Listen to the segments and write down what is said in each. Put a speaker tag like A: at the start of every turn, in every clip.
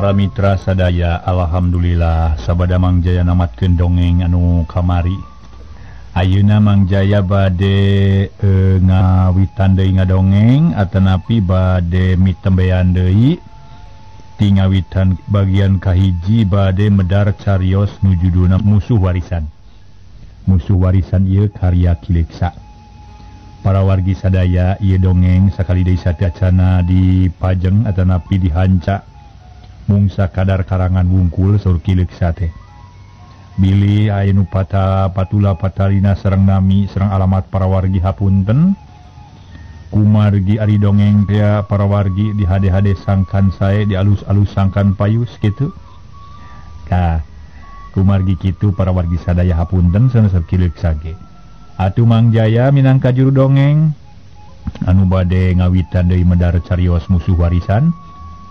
A: Para mitra sadaya, alhamdulillah sabada Mang Jaya namatkeun dongeng anu kamari. Ayeuna Mang Jaya bade ngawitan deui ngadongeng atanapi bade mitembean deui ti ngawitan bagian kahiji bade medar carios nu judulna Musuh Warisan. Musuh Warisan ieu karya Ki Leuksa. Para wargi sadaya, ieu dongeng sakali deui sateuacana dipajeng atanapi dihanca mungsa kadar karangan wungkul saur Ki Leuksa teh. Bilih aya nu pata patula patalina sareng nami sareng alamat para wargi hapunten. Kumargi ari dongeng teh para wargi di hade-hade sangkan sae di alus-alus sangkan payus kitu. Tah, kumargi kitu para wargi sadaya hapunten saur Ki Leuksa ge. Atuh Mang Jaya minangka juru dongeng anu bade ngawitan deui medar carios Musuh Warisan.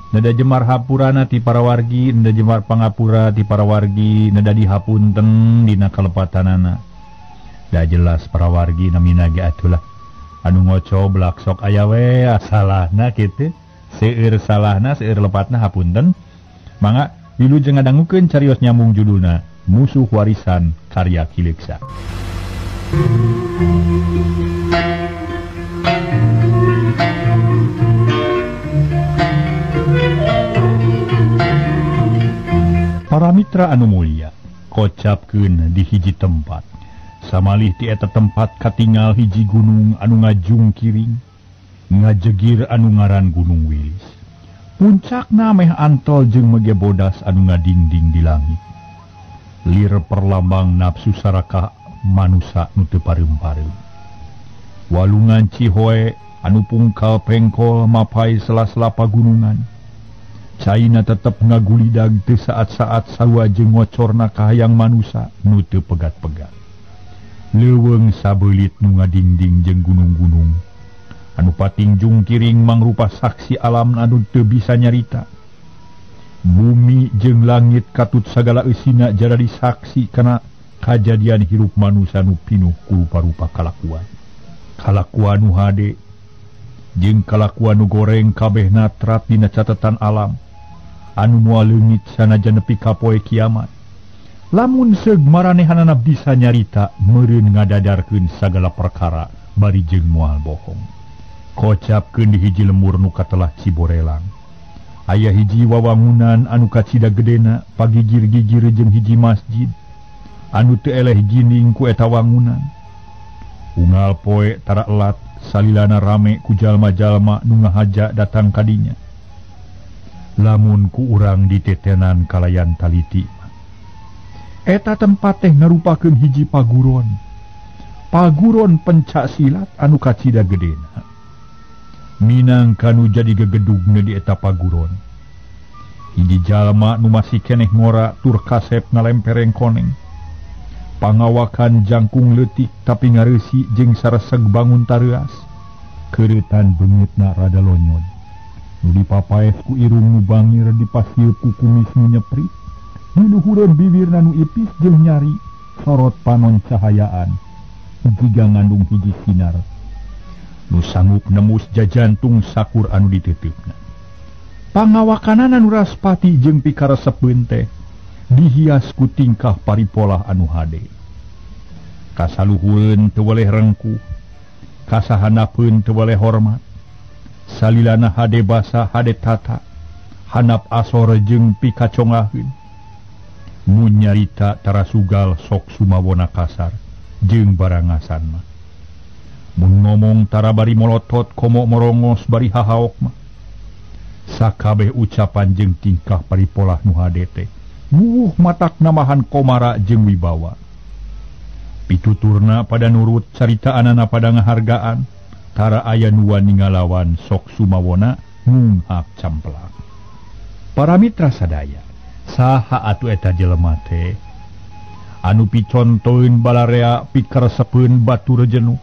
A: Neda jemar hapurana ti para wargi, neda jemar pangapura ti para wargi, neda dihapunten dina kalepatanana. Da jelas para wargi namina ge atulah. Anu ngocoblak sok aya we salahna kitu. Seueur salahna, seueur lepatna hapunten. Mangga wilujeng ngadangukeun carios nyambung judulna Musuh Warisan karya Ki Leuksa. Para mitra anu mulia, kocapkeun di hiji tempat. Samalih ti eta tempat katingal hiji gunung anu ngajungkiring, ngajegir anu ngaran Gunung Wilis. Puncakna meh antol jeung mege bodas anu ngadingding di langit. Lir perlambang nafsu sarakah manusa nu teu pareum-pareum. Walungan Cihoe anu pungkal pengkol mapai sela-sela pagunungan. Caina tetep ngagulidag teu saat-saat sarua jeung ngocorna kahayang manusa nu teu pegat-pegat. Leuweung sabeulit nu ngadingding jeung gunung-gunung anu pating jungkiring mangrupa saksi alam anu teu bisa nyarita. Bumi jeung langit katut sagala eusina jaradi saksi kana kajadian hirup manusa nu pinuh ku rupa-rupa kalakuan. Kalakuan nu hade jeung kalakuan nu goreng kabehna trat dina catatan alam anu moal leungit sanajan nepi ka poe kiamat. Lamun seug maranehanana bisa nyarita meureun ngadadarkeun sagala perkara bari jeung moal bohong. Kocapkeun di hiji lemur nu katelah Ciborelang. Aya hiji wawangunan anu kacida gedena pagigir-gigir jeung hiji masjid anu teu eleh gining ku eta wangunan. Unggal poe tara elat salilana rame ku jalma-jalma nu ngahaja datang kadinya. Lamun ku urang ditetenan kalayan taliti. Eta tempat teh ngarupakeun hiji paguron. Paguron pencak silat anu kacida gedena. Minangka nu jadi gegedugna di eta paguron. Hiji jalma nu masih keneh ngora tur kasep ngalempereng koneng. Pangawakan jangkung leutik tapi ngareusi jeung sareseg bangun tareuas. Keureutan beungeutna rada lonyon. Nu dipapaes ku irung nu bangir dipasieu ku kumis nu nyepri. Nu luhureun bibirna nu ipis jeung nyari sorot panon cahayaan. Jiga ngandung hiji sinar. Nu sanggup nembus jajantung sakur anu diteuteup. Pangawakanana nu raspati jeung pikaresepeun teh dihias ku tingkah paripolah anu hade. Kasaluhureun teu weleh rengkuh, kasahanapeun teu weleh hormat. Salilana hade basa hade tata, hanap asor jeung pikacongaheun. Mun nyarita tarasugal sok sumawona kasar jeung barangasan mah. Mun ngomong tara bari molotot komo morongos bari hahaok mah. Sakabeh ucapan jeung tingkah paripolah nu hade teh muwuh matak namahan komara jeung wibawa. Pituturna pada nurut, caritaanana pada ngahargaan, tara aya nu wani ngalawan sok sumawona ngunghap camplak. Para mitra sadaya, saha atuh eta jelema teh anu picontoeun balarea pikaresepeun batur jenuh?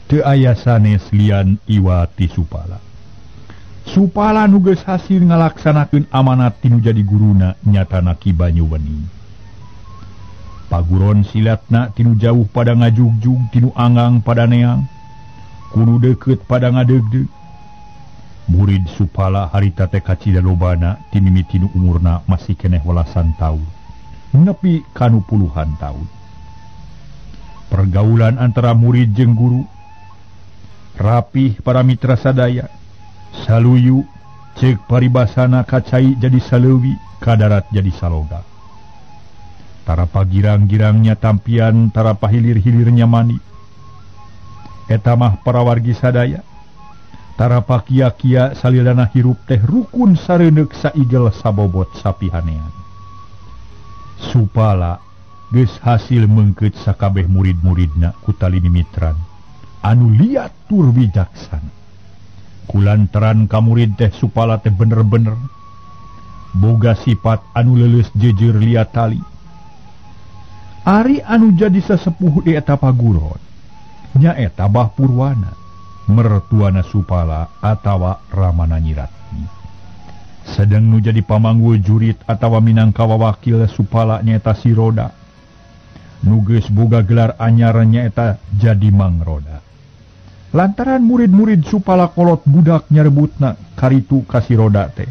A: Teu aya sanes lian Iwa ti Supala. Supala nu geus hasil ngalaksanakeun amanat tinu jadi guruna nyatana Ki Banyuwening. Paguron silatna tinu jauh pada ngajugjug, tinu anggang pada neang, kudu deukeut pada ngadeugdeug. Murid Supala harita teh kacida lobana ti mimiti nu umurna masih keneh welasan taun nepi kanu puluhan taun. Pergaulan antara murid jeung guru rapih para mitra sadaya saluyu cek paribasana kacai jadi saleuwi kadarat jadi saloga. Tarapa girang-girangnya tampian tarapa hilir-hilirnya mani eta mah para wargi sadaya. Tarapa kia-kia salilana hirup teh rukun sareundeuk saigel sabobot sapihanean. Supala geus hasil meungkeut sakabeh murid-muridna ku tali mimitran anu liat tur wijaksana. Kulantaran ka murid teh Supala teh bener-bener boga sifat anu leuleus jeujeur liat tali. Ari anu jadi sesepuh di eta paguron nyaeta Bah Purwana, mertuana Supala atawa Ramana Nyiratmi. Sedang nu jadi pamanggul jurit atawa minangka wawakil Supala nyaeta si Roda. Nu geus boga gelar anyar nyaeta jadi Mang Roda. Lantaran murid-murid Supala kolot budak nyarebutna karitu ka si Roda teh.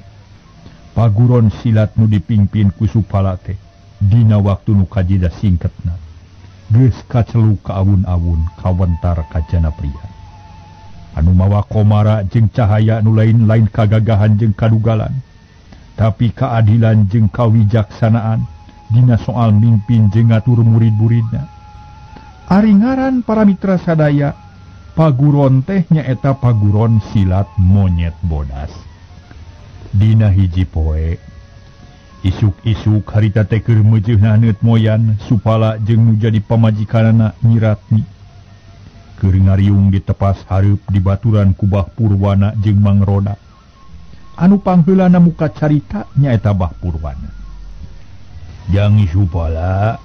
A: Paguron silat nu dipimpin ku Supala teh dina waktu nu kajida singketna geus kacelu ka awun-awun kawentar kajana pria. Anu mawa komara jeung cahaya nu lain-lain kagagahan jeung kadugalan, tapi keadilan jeung kawijaksanaan dina soal mimpin jeung ngatur murid-muridna. Ari ngaran para mitra sadaya, paguron teh nyaeta paguron silat monyet bodas. Dina hiji poe isuk-isuk harita teh keur meujeunna neut moyan Supala jeung nu jadi pamajikanana Nyiratmi. Keur ngariung di tepas hareup di baturan ku Bah Purwana jeung Mang Roda. Anu pangheulana muka carita nyaeta Bah Purwana. Jang Supala,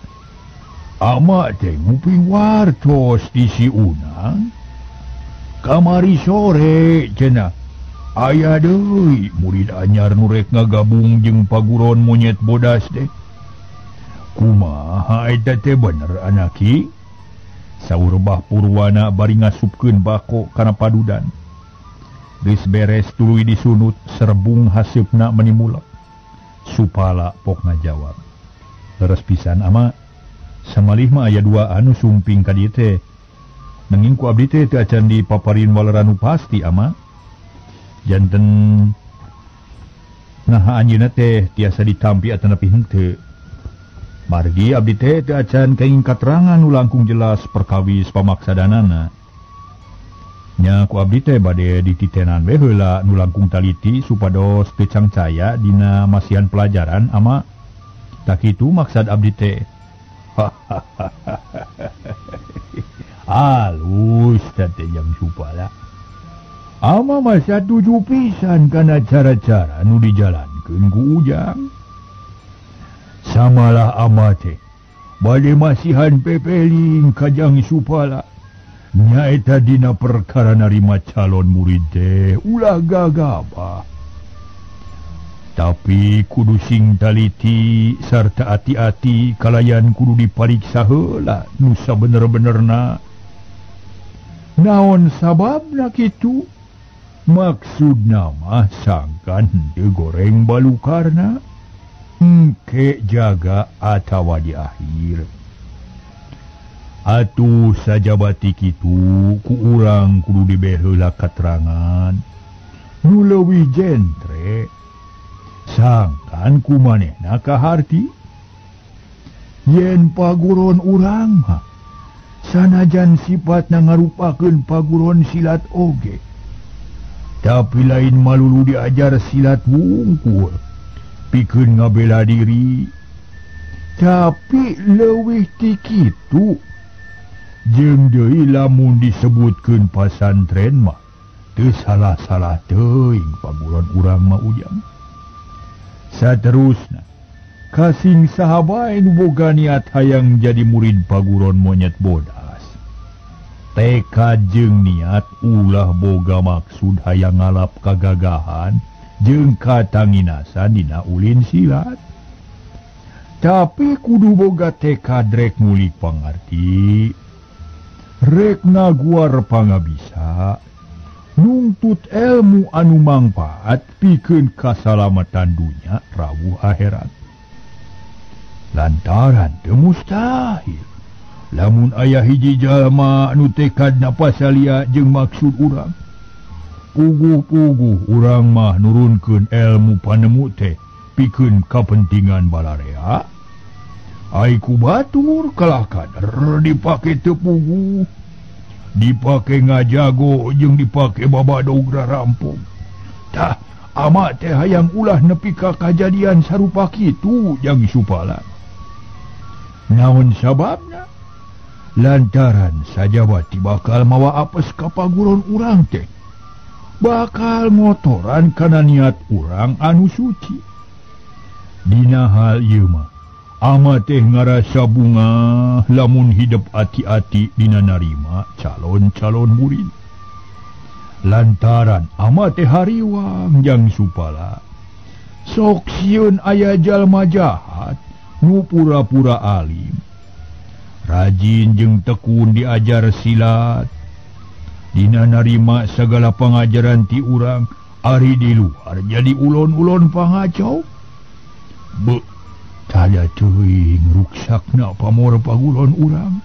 A: ama teh nguping wartos di si Unang. Kamari sore cenah aya deui murid anyar nu rek ngagabung jeung paguron monyet bodas teh. Kumaha eta teh bener anaki? Saur Bah Purwana bari ngasupkeun bako kana padudan. Geus beres tuluy disunut serbung haseupna meni mulek. Supala pok ngajawab. Leres pisan ama, samalih mah aya dua anu sumping ka dieu teh. Nanging ku abdi teh teu acan dipaparin waleranu pasti ama. Janten naha anjeunna teh tiasa ditampi atanapi henteu. Margi abdi teh teu acan kaing katerangan nu langkung jelas perkawis pamaksadanana. Nya ku abdi teh bade dititenan we heula nu langkung taliti supados teu cangcaya dina masihan pelajaran ama. Tak kitu maksad abdi teh. Alus teh jang Supala. Ama masa tuju pisan kana cara-cara nu dijalankeun ku Ujang. Samalah ama teh bade masihan pepeling ka Jang Supala. Nyaeta dina perkara narima calon murid teh ulah gagabah. Tapi kudu sing taliti sarta ati-ati kalayan kudu dipariksa heula nu sabener-benerna. Naon sababna kitu? Maksudna mah sangkan henteu goreng balukarna. Engke jaga atawa di akhir. Atuh sajabati kitu ku urang kudu dibeheula katerangan nu leuwih jentre. Sangkan ku manehna kaharti yen paguron urang mah sanajan sifatna ngarupakeun paguron silat oge, tapi lain malulu diajar silat wungkul pikeun ngabela diri, tapi leuwih ti kitu. Jeung deui lamun disebutkeun pasantren mah teu salah-salah teuing paguron urang mah Ujang. Saterusna kasing saha bae nu boga niat hayang jadi murid paguron monyet bodas. Tekad jeung niat ulah boga maksud hayang ngalap kagagahan jeung katanginasan dina ulin silat. Tapi kudu boga tekad rek ngulik pangarti, rek ngaguar pangabisa, Nungtut ilmu anu mangpaat pikeun kasalamatan dunya rawuh akhirat. Lantaran teu mustahil lamun aya hiji jalma anu tekadna pasalia jeung maksud urang. Puguh-puguh urang mah nurunkeun ilmu panemu teh pikeun kapentingan balarea. Ai ku batur kalahkan dipake teu puguh, dipake ngajago jeung dipake babadog rarampung. Tah ama teh hayang ulah nepi ka kajadian sarupa kitu jang Supala. Naon sababna? Lantaran sajabati bakal mawa apes ka paguron urang teh bakal motoran kana niat urang anu suci. Dina hal ieu mah ama teh ngarasa bunga lamun hidep ati-ati dina narima calon-calon murid. Lantaran ama teh hariwang jang Supala. Sok sieun aya jalma jahat nu pura-pura alim, rajin jeung tekun diajar silat. Dina narima segala pangajaran ti urang, ari di luar jadi ulon-ulon pangacau. Be, tada teuing ruksakna pamor pagulon urang.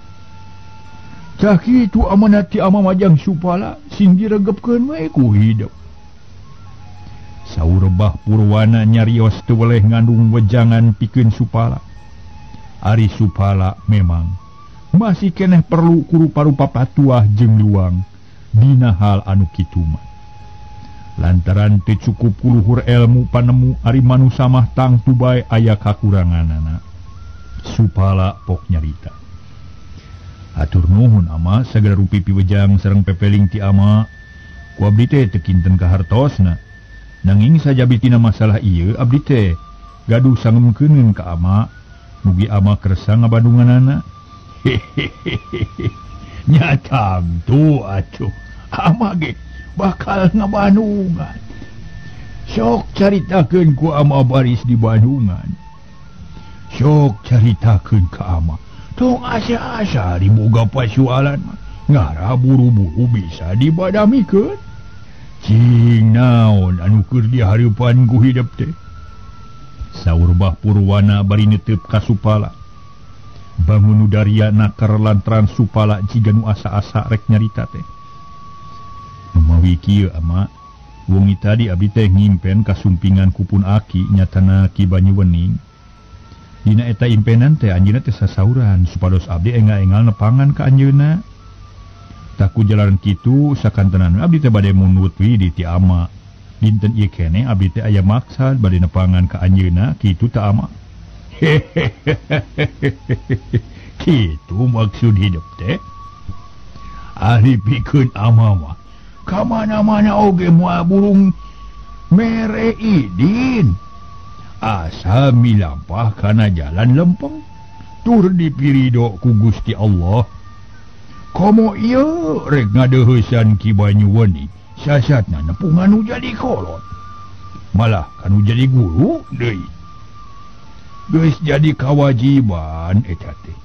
A: Tah kitu amanat ti ama majang Supala sing diregepkeun we ku hidep. Saur Bah Purwana nyarios teu weleh ngandung wejangan pikeun Supala. Ari Supala memang masih keneh perlu ku rupa-rupa patuah jeung luang dina hal anu kitu mah. Lantaran teu cukup ku luhur ilmu panemu ari manusa mah tangtu bae aya kakuranganana. Supala pok nyarita. Atur nuhun ama sagala rupi piwejang sareng pepeling ti ama. Ku abdi teh teu kinten kahartosna. Nanging sajabi tina masalah ieu abdi teh gaduh sangemkeuneun ka ama. Mugi ama kersa ngabandunganana. Hehehe. Nya tangtu atuh. Ama ge bakal ngabandungan. Sok caritakeun ku ama baris di Bandungan. Sok caritakeun ka ama. Tong asa-asa diboga pasualan mah ngarah buru-buru bisa dibadamikeun. Cing naon anu keur dihareupan ku hidep teh. Saur Bah Purwana bari netep ka Supala. Bangun udaria nakar lantaran Supala jiga nu asa-asa rek nyarita teh. Mawi kieu ama, wengi tadi abdi teh ngimpen kasumpingan kupun aki nyatana Ki Banyuwening. Dina eta impenan teh anjeunna teh sasauran supados abdi engal-engal nepangan ka anjeunna. Taku jalaran kitu sakantenan abdi teh bade munut widi ti ama. Dinten ieu keneh abdi teh aya maksad bade nepangan ka anjeunna kitu ta ama. Kitu maksud hidup teh. Ari pikeun ama mah ka mana-mana oge moal burung mere idin. Asa milampah kana jalan lempeng tur dipirido ku Gusti Allah. Komo ieu rek ngadeuheusan Ki Banyuwening sasatna nepungan nu jadi kolot. Malah kanu jadi guru deui. Geus jadi kawajiban eta teh.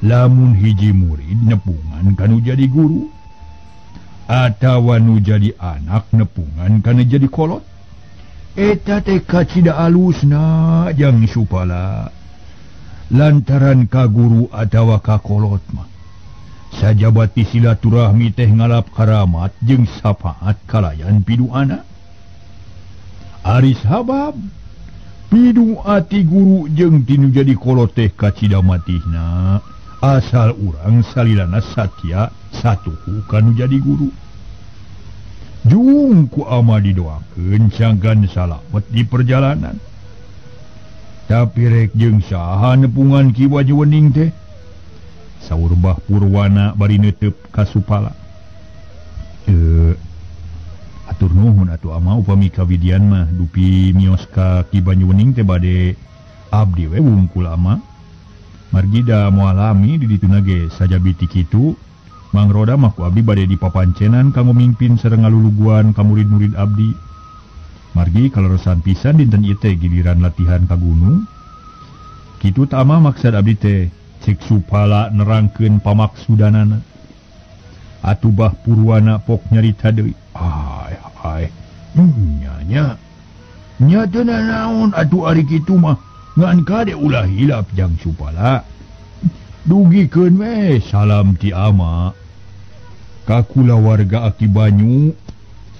A: Lamun hiji murid nepungan kanu jadi guru atawa nu jadi anak nepungan kana jadi kolot. Eta teh kacida alusna jang Supala. Lantaran ka guru atawa ka kolot mah sajabati silaturahmi teh ngalap karamat jeung sapaat kalayan piduana. Ari sabab piduati guru jeung tinu jadi kolot teh kacida matihna asal urang salilana satya satuhu kanu jadi guru. Jung ku ama didoakeun sangkan salamet di perjalanan. Tapi rek jeung saha nepungan Ki Banyuwening teh? Saur Bah Purwana bari neuteup ka Supala. Atur nuhun atuh ama upami kawidian mah dupi mios ka Ki Banyuwening teh bade abdi we wungkul ama. Margi da moal lami di dituna ge sajabi ti kitu. Mang Roda mah ku abdi bade dipapancenan kanggo mimpin sareng ngaluluguan ka murid-murid abdi. Margi kaleresan pisan dinten ieu teh giliran latihan ka gunung. Kitu tah mah maksad abdi teh cek Supala nerangkeun pamaksudanana. Atuh Bah Purwana pok nyarita deui. Ah, Ae nya nya teu nanaon atuh ari kitu mah ngan kade ulah hilap Jang Supala. Dugikeun we salam ti ama ka kulawarga Aki Banyu.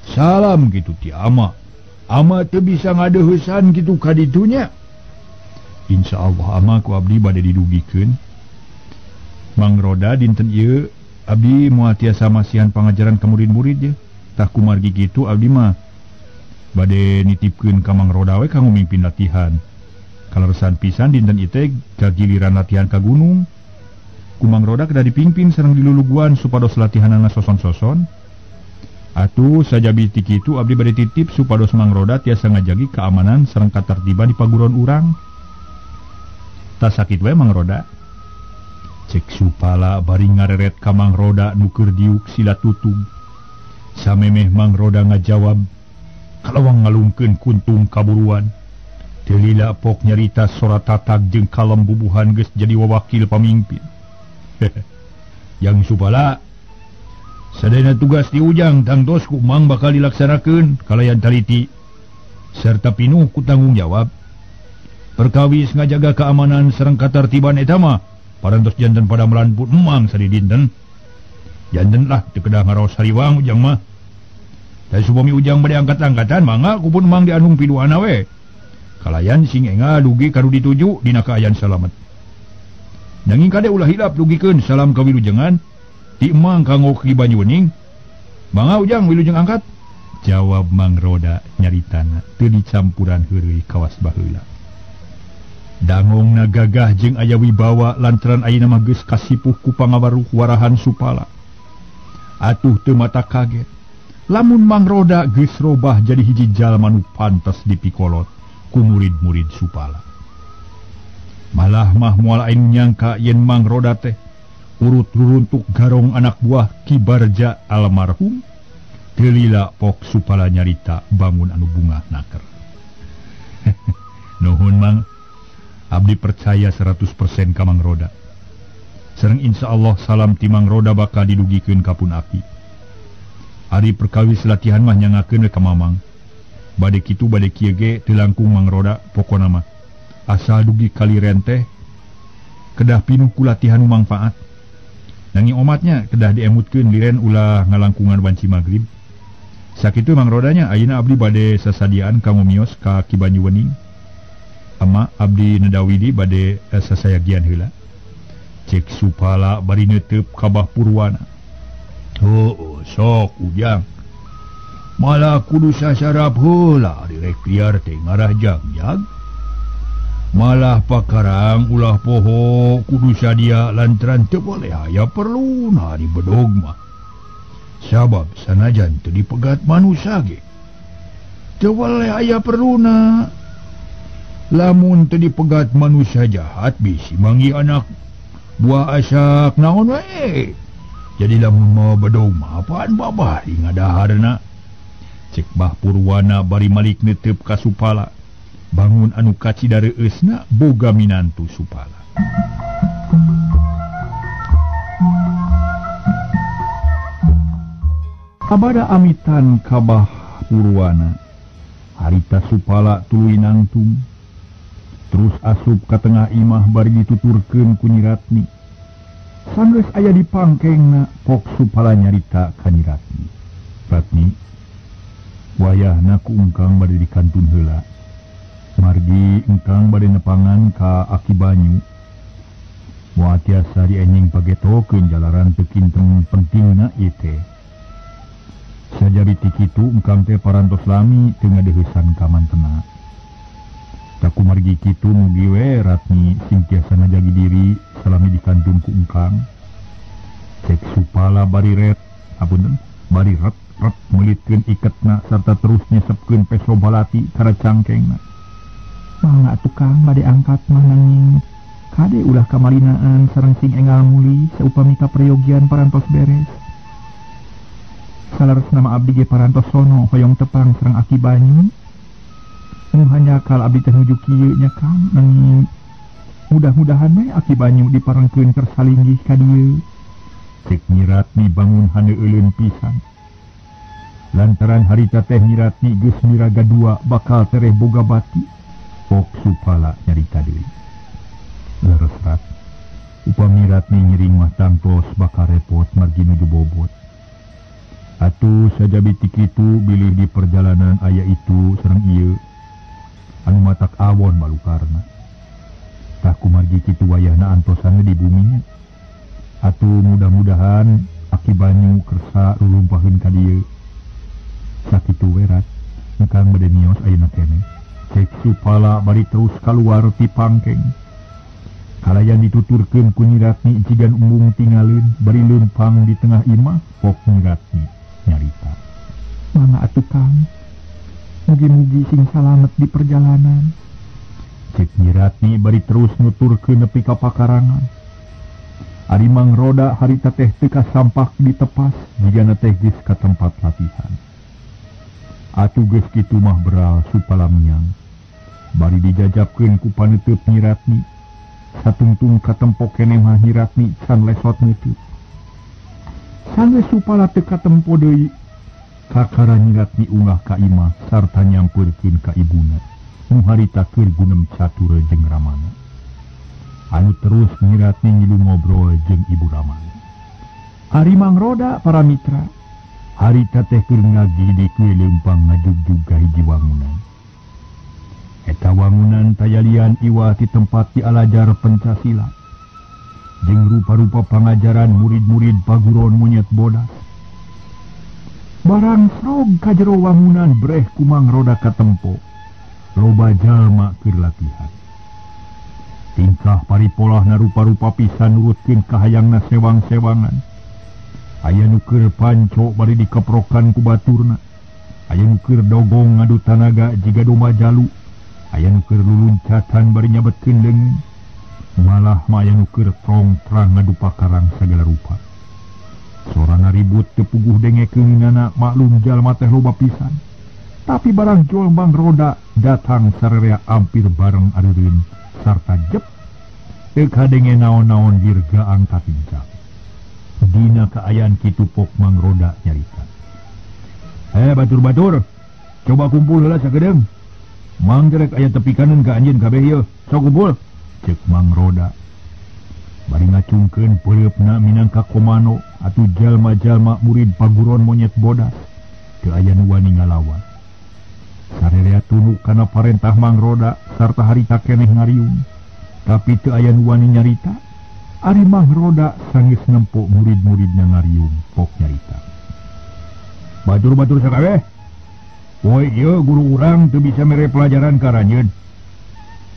A: Salam gitu ti ama. Ama teu bisa ngadeuheusan kitu ka ditunya. Insyaallah ama ku abdi bade didugikeun. Mang Roda dinten ieu abdi moal tiasa masihan pangajaran ka murid-murid ye. Tah kumargi kitu abdi mah bade nitipkeun ka Mang Roda we kanggo mimpin latihan. Kaleresan pisan dinten ieu teh gagiliran latihan ka gunung. Ku Mang Roda kedah dipimpin sareng diluluguan supados latihanana soson-soson. Atuh sajabi ti kitu abdi bade titip supados Mang Roda tiasa ngajagi keamanan sareng katartiban di paguron urang. Tah sakit we Mang Roda. Cek Supala bari ngareret ka Mang Roda nu keur diuk sila tutug. Samemeh Mang Roda ngajawab, kalawang ngalungkeun kuntung kaburuan. Teu lila pok nyarita sora tatag jeung kalem bubuhan geus jadi wawakil pamimpin. Yang Supala, sadayana tugas di Ujang tangtos ku Mang bakal dilaksanakeun kalayan taliti serta pinuh ku tanggung jawab. Perkawis ngajaga keamanan sareng katartiban eta mah parantos janten pada melanput Mang sadidinten. Janten lah teu kedah ngaraos hariwang Ujang mah. Da supami Ujang bade angkat-angkatan mangga kupun Mang dianung piduana we. Kalayan sing enga dugi ka nu dituju dina kaayaan salamet. Nanging kade ulah hilap dugikeun salam kawilujengan ti Mang kanggo Ki Banyuwening. Mangga Ujang wilujeng angkat. Jawab Mang Roda nyaritana teu dicampuran heureuy kawas baheula. Dangongna gagah jeung aya wibawa lantaran ayeuna mah geus kasipuh ku pangawaruh warahan Supala. Atuh teu mata kaget lamun Mang Roda geus robah jadi hiji jalma nu pantes dipikolot ku murid-murid Supala. Malah mah moal anu nyangka yen Mang Roda teh urut ruruntuk garong anak buah Ki Barja almarhum. Teu lila pok Supala nyarita bangun anu bungah naker. Nuhun Mang, abdi percaya 100% ka Mang Roda. Sareng insyaallah salam ti Mang Roda bakal didugikeun ka pun aki. Ari perkawis latihan mah nyangakeun we ka Mamang. Bade kitu bade kieu ge teu langkung Mang Roda pokona mah. Asal dugi kaliren teh kedah pinuh ku latihan nu mangfaat. Nanging omatnya kedah diemutkeun liren ulah ngalangkungan wanci magrib. Sakitu Mang Rodanya ayeuna abdi bade sasadiaan kanggo mios ka Ki Banyuwening. Ama abdi nedawidi bade sasayagian heula. Cek Supala bari neuteup ka Bah Purwana. Heueuh sok Ujang. Malah kudu sasarap heula direk liar teh ngarah jagjag. Malah pakarang ulah poho kudu sadia lantaran teu boleh aya perluna di bedog mah. Sabab sanajan teu dipegat manusa ge teu boleh aya perluna. Lamun teu dipegat manusia jahat bisi manggih anak buah asak naon we. Jadi lamun mau bedog mah apaan babah di ngadaharna. Cek Bah Purwana bari malik neuteup ka Supala. Bangun anu kacida reueusna boga minantu Supala. Abada amitan ka Bah Purwana, harita Supala tuluy nangtung. Terus asup ka tengah imah bari dituturkeun ku Nyi Ratni. Sanggeus aya di pangkengna pok Supala nyarita ka Nyi Ratni. Ratni, wayahna ku engkang bade dikantun heula. Margi engkang bade nepangan ka Aki Banyu. Moal tiasa dienying pagetokeun jalaran teu kinten pentingna ieu teh. Sajari ti kitu engkang teh parantos lami teu ngadeuheusan ka mantena. Taku margi kitu mugi we Ratni sing tiasa ngajagi diri salami dikantun ku engkang. Cek Supala bari ret, apunten, bari ret ret meulitkeun iketna sarta terus nyesepkeun peso balati kana cangkengna. Mangga tukang bade angkat mah nanging kade ulah kamalinaan sareng sing enggal muli saupami kaprayogian parantos beres. Salaresna mah abdi ge parantos sono hoyong tepang sareng Aki Banyu. Nu hanjakal abdi teh nuju kieu nya Kang, nanging mudah-mudahan we Aki Banyu diparengkeun keur salinggih ka dieu. Cek Nyi Ratni bangun haneueuleun pisan. Lantaran harita teh Nyi Ratni geus miraga dua bakal tereh boga bati. Pok Supala nyarita deui. Leres rat. Upami Ratni ngiring mah tangtos bakal repot margi nuju bobot. Atuh sajabi ti kitu bilih di perjalanan aya itu sareng ieu anu matak awon balukarna. Tah kumargi kitu wayahna antosan di buminya. Atuh mudah-mudahan aki banyu kersa rulumpaheun ka dieu. Sakitu we rat, engkang bade mios ayeuna keneh. Cek Supala bari terus kaluar ti pangkeng. Kalayan dituturkeun ku Nyi Ratni jigan embung tinggalin bari leumpang di tengah imah pok Nyi Ratni nyarita.
B: Mangga atuh Kang, mugi-mugi sing salamet di perjalanan.
A: Cek Nyi Ratni bari terus nuturkeun nepi ka pakarangan. Ari Mang Roda harita teh teu kasampak ditepas jigana teh geus ka tempat latihan. Atuh geus kitu mah beral Supala miang. Bari dijajabkeun ku paneuteub Nyi Ratni. Satungtung katempo keneh mah Nyi Ratni can lesot neuteub. Sanggeus Supala teu katempo deui, kakara Nyi Ratni ungah ka imah sarta nyampeurkeun ka ibuna nu harita keur gunem catur jeung ramana. Anu terus Nyi Ratni ngilu ngobrol jeung ibu ramana. Ari Mang Roda para mitra, harita teh keur ngagidik we leumpang ngajugjug ka hiji wangunan. Eta wangunan tayalian iwa ti tempat dialajar Pancasila. Jeung rupa-rupa pangajaran murid-murid paguron monyet bodas. Barang srog ka jero wangunan breh ku Mang Roda katempo. Loba jalma keur latihan. Tingkah paripolahna rupa-rupa pisan nurutkeun kahayangna sewang-sewangan. Aya nu keur panco bari dikeprokan ku baturna. Aya nu keur dogong ngadu tanaga jiga domba jalu. Aya nu keur luluncatan bari nyabetkeun leungeun. Malah mah aya nu keur trongtrang ngadu pakarang sagala rupa. Sorana ribut teu puguh dengekeunana maklum jalma teh loba pisan. Tapi barang jual Mang Roda datang sarerea ampir bareng areureun sarta jep teu kadenge naon-naon dirgaang katincak. Dina kaayaan kitu pok Mang Roda nyarita. Batur-batur, coba kumpul heula sakedeung. Mang jerek aya tepi kanan ka anjeun kabeh ieu. Sok kumpul. Ceuk Mang Roda. Bari ngacungkeun peureupna minangka komando atuh jalma-jalma murid paguron monyet bodas. Teu aya nu wani ngalawan. Sarerea tunduk kana parentah Mang Roda sarta harita keneh ngariung. Tapi teu aya nu wani nyarita. Ari Mang Roda sanggeus nempo murid-muridna ngariung pok nyarita. Batur-batur sakabeh. Poe ieu guru urang teu bisa mere pelajaran ka aranjeun.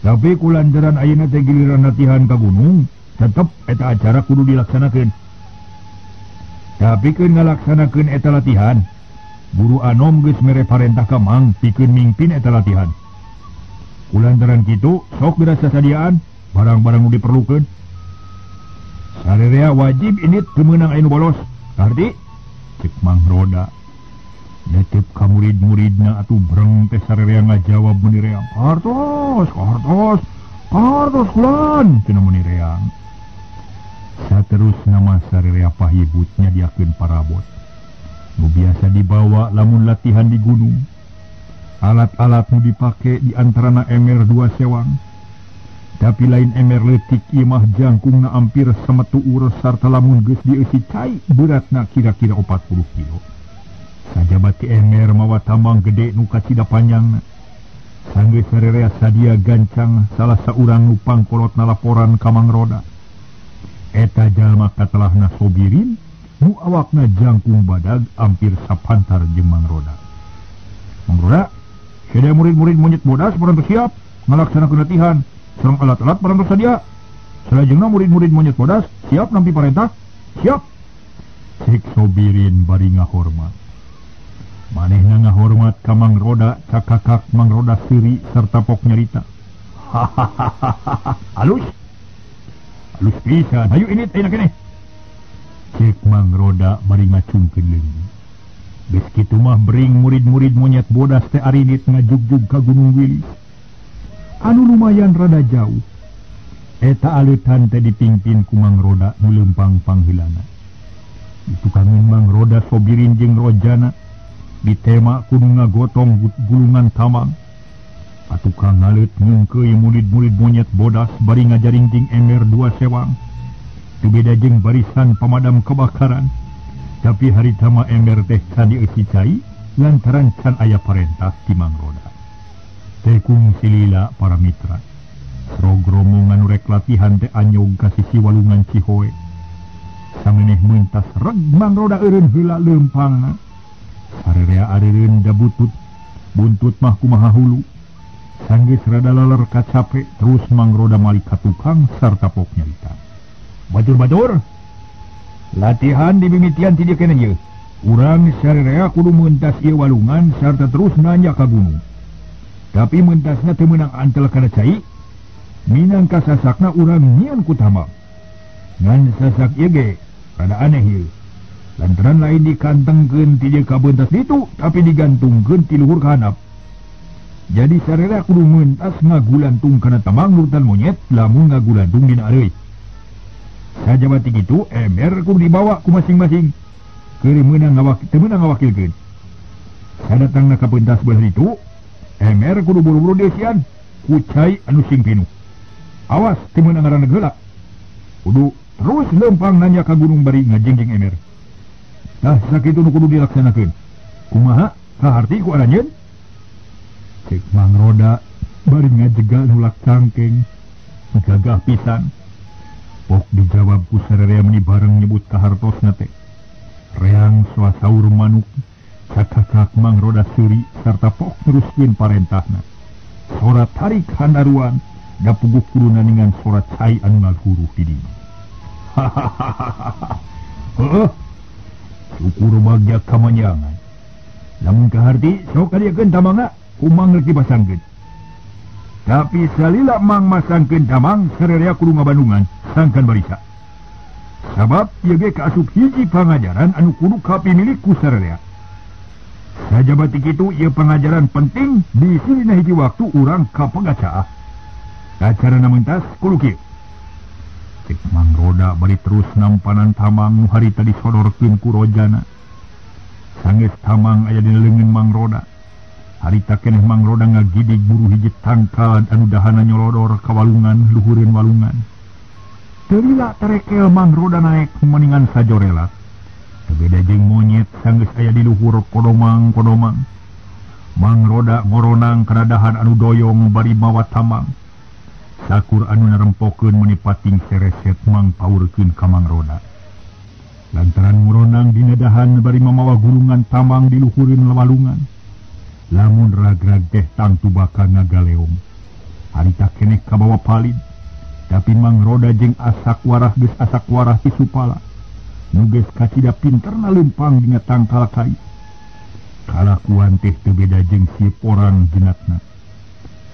A: Tapi kulantaran ayeuna teh giliran latihan ka gunung, tetep eta acara kudu dilaksanakeun. Tapi keun ngalaksanakeun eta latihan, guru Anom geus mere parentah ka Mang pikeun mingpin eta latihan. Kulantaran kitu sok geura sasadiaan barang-barang nu diperlukeun. Sarerea wajib ini teu meunang aya nu bolos. Ngarti? Ceuk Mang Roda. Netep ka murid-muridna atuh breng teh sarerea ngajawab meuni reang. Hartos, hartos, hartos kulan cenah meuni reang. Saterusna mah sarerea pahibut nyadiakeun parabot. Nu biasa dibawa lamun latihan di gunung. Alat-alat nu dipake di antarana ember 2 sewang. Tapi lain ember leutik ieu mah jangkungna ampir sametu urus sarta lamun geus dieusi cai beratna kira-kira 40 kilo. Sajabati ember mawa tambang gede nu kacida panjangna. Sanggeus sarerea sadia gancang salah saurang nu pangkolotna laporan ka Mang Roda. Eta jalma katelahna Sobirin nu awakna jangkung badag ampir sapantar jeung Mang Roda. Mang Roda, sadaya murid-murid monyet bodas parantos siap ngalaksanakeun latihan. Sareng alat-alat parantos sadia. Salajengna murid-murid monyet bodas siap nampi parentah? Siap. Cek Sobirin bari ngahormat. Manehna ngahormat ka Mang Roda, cakakak Mang Roda seuri sarta pok nyarita. Hahaha, halus. Halus pisan. Hayu ini ayeuna keneh. Cek Mang Roda bari ngacungkeun leungeun. Geus kitu mah bering murid-murid monyet bodas teh arinit ngajugjug ka Gunung Wilis. Anu lumayan rada jauh. Eta aleutan teh dipimpin ku Mang Roda nu leumpang pangheulana. Ditukangeun Mang Roda Sobirin jeung Rojana. Ditema kudu ngagotong gulungan tamang. Patukang ngaleut ngungkeuy murid-murid monyet bodas bari ngajaringjing ember dua sewang. Teu beda jeung barisan pemadam kebakaran. Tapi harita mah ember teh can dieusi cai lantaran can aya parentah ti Mang Roda. Tekung silila para mitra. Srog rombongan nu rek latihan teh anyog ka sisi walungan Cihoe. Sameneh mentas reg Mang Roda eureun heula leumpangna. Sarerea areureun da butut, buntut mah kumaha hulu. Sanggeus rada laler kacape terus Mang Roda malik ka tukang sarta pok nyarita. Batur-batur, latihan dimimitian ti dieu keneh ieu. Urang sarerea kudu mentas ieu walungan sarta terus nanya ka gunung. Tapi mentasna teu meunang antel kana cai, minangka sasakna urang nyieun ku tambang. Ngan sasak ieu ge rada aneh ieu. Lantaran lain dikantengkeun ti dieu ka beuntas ditu, tapi digantungkeun ti luhur ka handap. Jadi sarerea kudu mentas ngagulantung kana tambang nurutan monyet lamun ngagulantung dina areuy. Sajaba ti kitu ember kudu dibawa ku masing-masing. Keur meunang teu meunang ngawakilkeun. Sadatangna ka pentas belah ditu, ember kudu buru-buru dieusian ku cai anu sing pinuh. Awas teu meunang ngaraneg heula. Kudu terus leumpang nanya ka gunung bari ngajingjing ember. Tah sakitu nu kudu dilaksanakeun. Kumaha kaharti ku aranjeun? Cek Mang Roda bari ngajega nulak cangkeng. Gagah pisan. Pok dijawab ku sarerea meni bareng nyebut kahartosna teh. Reang suasaur manuk cakakak Mang Roda seuri sarta pok neruskeun parentahna. Sora tarik handaruan da puguh kudu naningan sora cai anu ngaguruh di dieu. Hahaha. Heuh. Syukur bagja kamanjangan. Lamun kaharti sok kadiekeun tamangna ku Mang rek dipasangkeun. Tapi salila Mang masangkeun tamang sarerea kudu ngabandungan sangkan barisa. Sabab ieu ge kaasup hiji pangajaran anu kudu kapimilik ku sarerea. Sajaba ti kitu ieu pangajaran penting bisi dina hiji waktu urang kapegacaah. Acarana mentas kudu kieu. Cek Mang Roda bari terus nampanan tamang nu harita disodorkeun ku rojana. Sanggeus tamang aya dina leungeun Mang Roda. Harita keneh Mang Roda ngagidig buru hiji tangkal anu dahana nyolodor ka walungan luhureun walungan. Teu lila tarekel Mang Roda naek meningan sajorelat. Teu beda jeung monyet sanggeus aya di luhur kodomang-kodomang. Mang Roda ngoronang kana dahan anu doyong bari mawa tamang. Sakur anu narempokeun meuni pating sereset Mang paurkeun ka Mang Roda. Lantaran ngoronang dina dahan bari mamawa gulungan tamang di luhureun walungan. Lamun ragrag teh tangtu bakal ngagaleong. Harita keneh kabawa palid. Tapi Mang Roda jeung asak warah geus asak warah ti supala. Nu geus kacida pinterna leumpang dina tangkal kai. Kalakuan teh teu beda jeung si porang jenatna.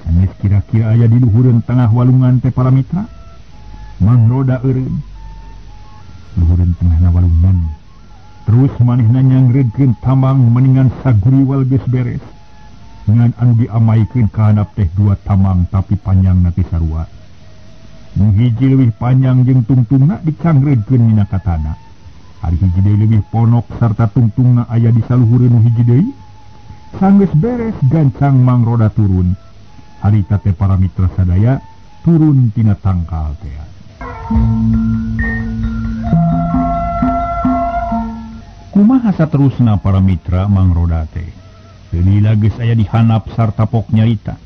A: Sanes kira-kira aya di luhureun tengah walungan teh para mitra. Mang Roda eureun. Luhureun tengahna walungan. Terus manehna nyangreudkeun tambang meningan saguriwal geus beres. Ngan anu diamaikeun ka handap teh dua tamang tapi panjangna teh sarua. Nu hiji leuwih panjang jeung tungtungna dicangreudkeun mina katana. Ari hiji deui leuwih ponok sarta tungtungna aya di saluhureun nu hiji deui. Sanggeus beres gancang Mang Roda turun. Harita teh para mitra sadaya turun tina tangkal teh. Kumaha saterusna para mitra Mang Roda teh? Teu lila geus aya di handap sarta pok nyarita.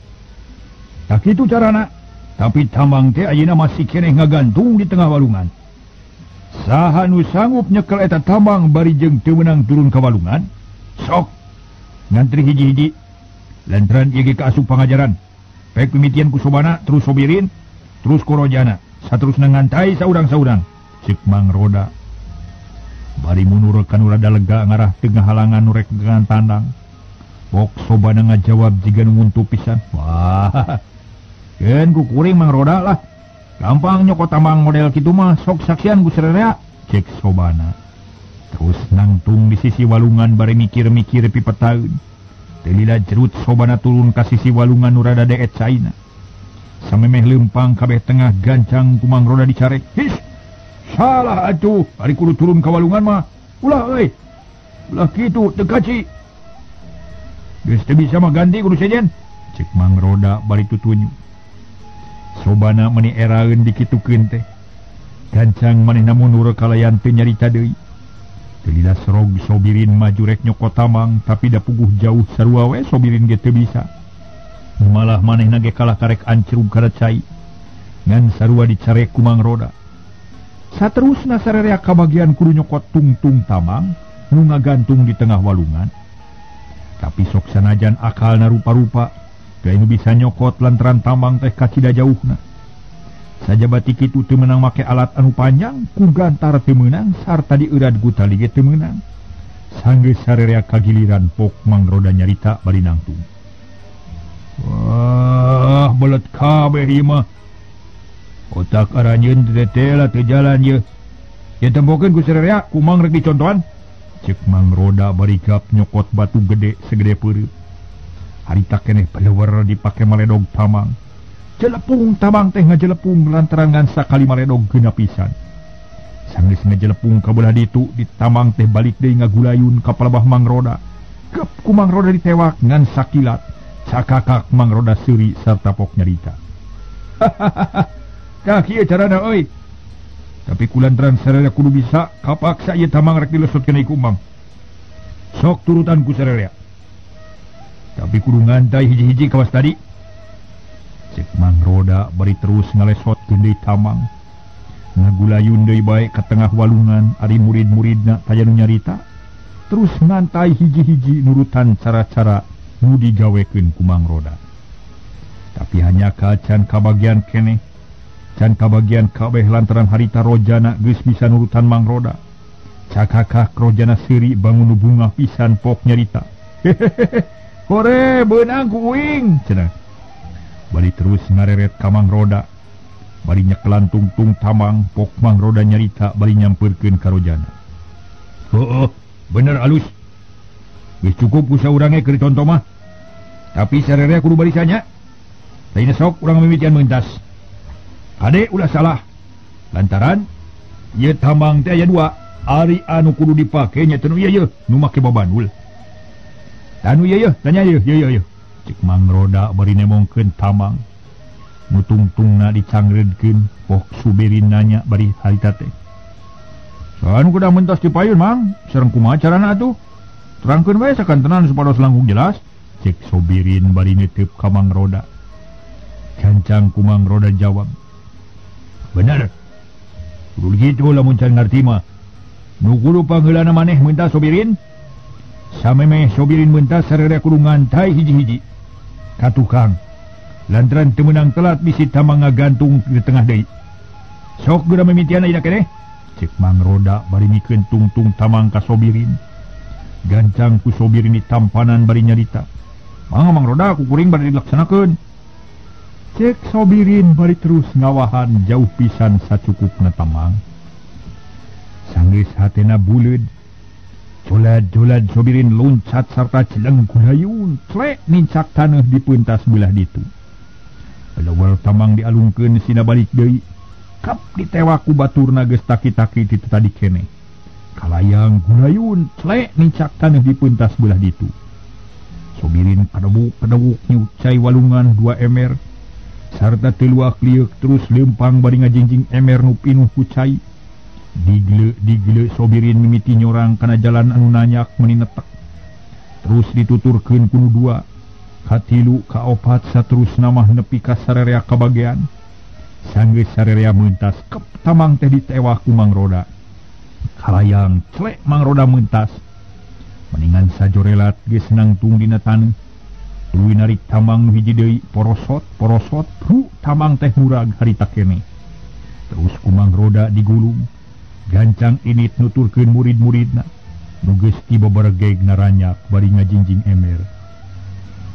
A: Tak kitu carana, tapi tambang teh ayeuna masih keneh ngagantung di tengah walungan. Saha nu sanggup nyekel eta tambang bari jeung teu meunang turun ka walungan? Sok ngantri hiji-hiji. Lantaran ieu ge kaasup pangajaran. Pek mimitian ku Sobana, terus Sobirin, terus ku Rojana, saterusna ngantai saurang-saurang. Ceuk Mang Roda. Bari mundur ka nu rada lega ngarah teu ngahalangan nu rek tandang. Pok Sobana ngajawab jiga nu nguntuh pisan. Wah, keun ku kuring Mang Roda lah. Gampang nyokot tambang model kitu mah sok saksian ku sarerea. Cek Sobana. Terus nangtung di sisi walungan bari mikir-mikir pipetaeun. Teu lila jerut Sobana turun ka sisi walungan nu rada deet caina. Samemeh leumpang kabeh tengah gancang ku Mang Roda dicarek. His, salah atuh, ari kudu turun ka walungan mah. Ulah euy. Ulah kitu teu kaci. Geus teu bisa mah ganti kudu sejen. Cek Mang Roda bari tutunyu. Sobana meni eraeun dikitukeun teh. Gancang manehna mundur kalayan teu nyarita deui. Teu lila serog Sobirin maju rek nyokot tamang tapi da puguh jauh sarua we Sobirin ge teu bisa. Malah manehna ge kalah karek ancrug kana cai. Ngan sarua dicarek ku Mang Roda. Saterusna sarerea kabagian kudu nyokot tungtung tamang nu ngagantung di tengah walungan. Tapi sok sanajan akalna rupa-rupa teu nu bisa nyokot lantaran tamang teh kacida jauhna. Sajaba ti kitu teu meunang make alat anu panjang, ku gantar teu meunang sarta dieurat ku tali ge teu meunang. Sanggeus sarerea kagiliran pok Mang Roda nyarita bari nangtung. Wah, belet kabeh ieu mah. Otak aranjeun teh teh teu jalan ieu. Ye tempokeun ku sarerea ku Mang rek dicontohan. Cek Mang Roda bari gap nyokot batu gede segede peureut. Harita keneh pelewer dipake maledog tamang. Jelepung tamang teh ngajelepung lantaran ngan sakali maledog geuna pisan. Sanggeus ngajelepung ka belah ditu di tamang teh balik deui ngagulayun ka palebah Mang Roda. Gep ku Mang Roda ditewak ngan sakilat. Cakakak Mang Roda seuri sarta pok nyarita. Tah kieu carana euy. Tapi kulantaran sararea kudu bisa kapaksa ieu tamang rek dilesotkeun ku Mang. Sok turutan ku sararea. Tapi kudu ngantai hiji-hiji kawas tadi. Cek Mang Roda bari terus ngalesotkeun deui tamang. Ngagulayun deui bae ka tengah walungan ari murid-muridna taya nu nyarita. Terus ngantai hiji-hiji nurutan cara-cara nu digawekeun ku Mang Roda. Tapi hanya ka can kabagian keneh. Can kabagian kabeh lantaran harita Rojana geus bisa nurutan Mang Roda. Cakakak Rojana seuri bangun nu bungah pisan pok nyarita. Hehehe, hore beunang ku uing cenah. Bari terus ngareret ka Mang Roda. Bari nyekelan tungtung tamang pok Mang Roda nyarita bari nyampeurkeun ka Rojana. Heueuh, bener alus. Geus cukup ku saurang ge keur conto mah. Tapi sarerea kudu barisannya. Lain sok urang mimitian mentas. Ade ulah salah. Lantaran ieu tamang teh aya dua, ari anu kudu dipake nya teu nu ieu yeuh, nu make babandul. Tanu ieu yeuh, tanya ieu, ieu ieu. Cek Mang Roda bari nemongkeun tamang. Nu tungtungna dicangreudkeun, pok Subirin nanya bari harita teh. Anu kudu mentas di payun Mang, sareng kumaha carana atuh? Terangkeun wae sakantenan supados langkung jelas. Cek Sobirin bari netep ka Mang Roda. Gancang ku Mang Roda jawab. Bener. Kudu kitu lamun can ngarti mah. Nu kudu pangheulana maneh mentas Sobirin. Samemeh Sobirin mentas sararea kudu ngantai hiji-hiji. Ka tukang. Lantaran teu meunang telat bisi tamang ngagantung di tengah deui. Sok geura mimitian ayeuna keneh. Cek Mang Roda bari mikeun tungtung tamang ka Sobirin. Gancang ku Sobirin ditampanan bari nyarita. Mang Mang Roda ku kuring bari dilaksanakeun. Cek Sobirin bari terus ngawahan jauh pisan sacukupna tamang. Sanggeus hatena buleud. Jolad-jolad Sobirin loncat sarta celeng gulayun, tlek nincak taneuh di pentas belah ditu. Leuweul tamang dialungkeun sina balik deui. Kap ditewak ku baturna geus taki-taki ti tadi keneh. Kalayang gulayun, tlek nincak taneuh di pentas belah ditu. Sobirin kadebuk-kadebuk nyucai walungan 2 emer. Sarta teluak liuk terus lempang bari ngajingjing emer nu pinuh ku cai. Digle-digle Sobirin mimiti nyorang kana jalan anu nanyak meuni netek. Terus dituturkeun ku nu 2, ka 3, ka 4 saterusna mah nepi ka sarerea kabagean. Sanggeus sarerea mentas kep tamang teh ditewak ku Mang Roda. Kalayang clek Mang Roda mentas. Meningan sajorelat geus nangtung dina taneuh. Tuluy narik tamang nu hiji deui porosot porosot ru tamang teh murag harita keneh. Terus ku Mang Roda digulung. Gancang init nuturkeun murid-muridna. Nu geus tiba baregeg naranyak bari ngajingjing emer.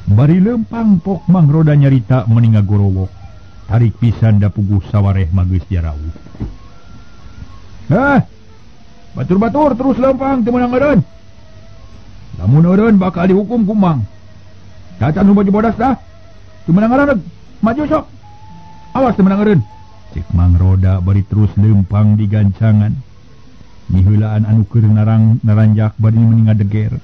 A: Bari lempang pok Mang Roda nyarita meuni ngagorowok. Tarik pisan da puguh sawareh mah geus jarawuh. Hah. Batur-batur terus lempang teu meunang eureun. Lamun eureun bakal dihukum ku Mang. Cacan nu baju bodas dah. Teu meunang eureun, maju sok. Awas teu meunang eureun. Cek Mang Roda bari terus lempang di gancangan. Miheulaan anu keur naranjak bari meni ngadeger.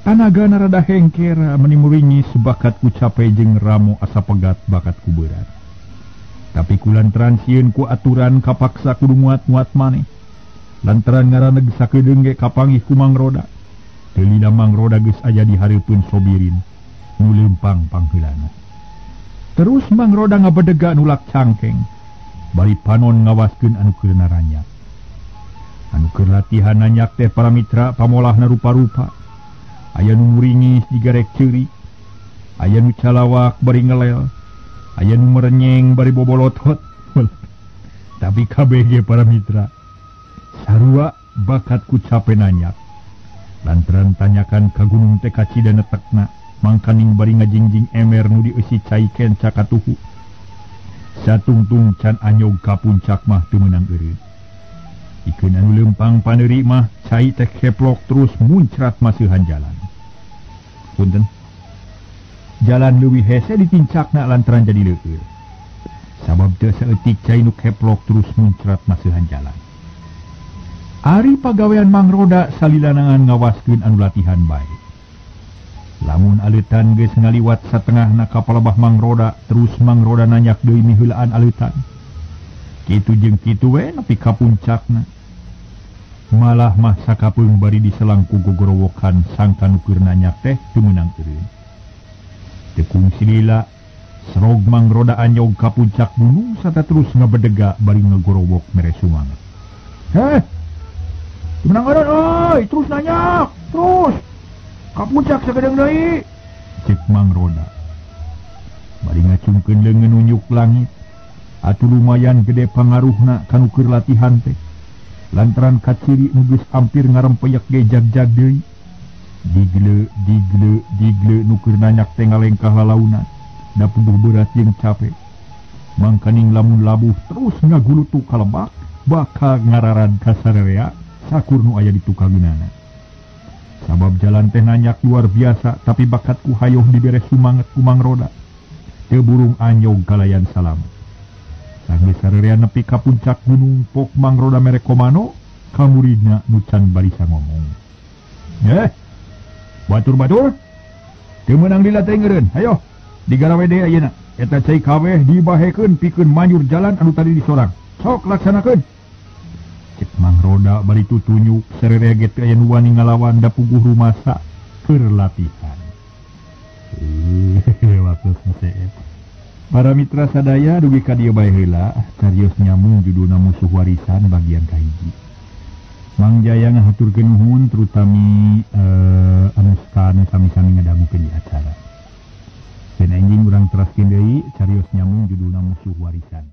A: Tanaga rada hengker meni muringis bakat ku cape jeung ramo asa pegat bakat ku berat. Tapi kulantaran sieun ku aturan kapaksa kudu muat-muat maneh. Lantaran ngaraneg sakedeung ge kapanggih ku Mang Roda. Teu lila Mang Roda geus aya di hareupeun Sobirin nu leumpang pangheulana. Terus Mang Roda ngabedega nulak cangkeng. Bari panon ngawaskeun anu keur naranyak. Anu keur latihan nanyak teh para mitra pamolahna rupa-rupa. Aya nu muringis digarek ceurik, aya nu calawak bari ngelel, aya nu merenyeng bari bobolotot. Tapi kabeh ge para mitra sarua bakat ku cape nanyak. Lantaran tanyakan ka gunung teh kacida netekna, mangkaning bari ngajingjing emer nu dieusi cai kenca katuhu. Satungtung can anyog ka puncak mah teu meunang eureun. Ikeun anu leumpang paneuri mah cai teh keplok terus muncrat maseuhan jalan. Punten. Jalan leuwih hese ditincakna lantaran jadi leueur. Sabab teu saeutik cai nu keplok terus muncrat maseuhan jalan. Ari pagawean Mang Roda salilanangan ngawaskeun anu latihan bae. Lamun aleutan geus ngaliwat satengahna ka palebah Mang Roda, terus Mang Roda nanyak deui miheulaan aleutan. Kitu jeung kitu we nepi ka puncakna. Malah mah sakapeung bari diselang ku gogorowokan sangka nu keur nanyak teh teu meunang eureun. Teu kungsi lila, serog Mang Roda anyog ka puncak gunung sarta terus ngabedega bari ngagorowok mere sumanget. Heh. Teu meunang eureun euy, terus nanyak, terus. Ka puncak sagedeung deui. Cek Mang Roda. Bari ngacungkeun leungeun nunjuk langit. Atuh lumayan gede pangaruhna kanu keur latihan teh. Lantaran kaciri nu geus hampir ngarempeyek ge jag-jag deui. Digle digle digle nu keur nanyak teh ngalengkah lalaunan. Da puguh berat jeung cape. Mangkaning lamun labuh terus ngagulutuk ka lebak, bakal ngararan ka sarerea sakur nu aya di tukangeunana. Sabab jalan teh nanyak luar biasa, tapi bakat ku hayoh dibere sumanget ku Mang Roda. Teu burung anyog kalayan salamet. Sanggeus sarerea nepi ka puncak gunung, pok Mang Roda mere komano ka muridna nu can barisa ngomong. Batur-batur teu meunang lila teh ngeureun. Hayo digarawe deui ayeuna. Eta cai kabeh dibahekeun pikeun manjur jalan anu tadi disorang. Sok laksanakeun. Cek Mang Roda bari tutunyuk sarerea ge teu aya nu wani ngalawan da puguh rumasa keur latihan. Waktu seep. Para mitra sadaya dugi ka dieu bae heula carios nyamung judulna Musuh Warisan bagian kahiji. Mang Jaya ngahaturkeun nuhun terutami anu sami-sami ngadangukeun di acara. Dan anjing urang teraskeun deui carios nyamung judulna Musuh Warisan.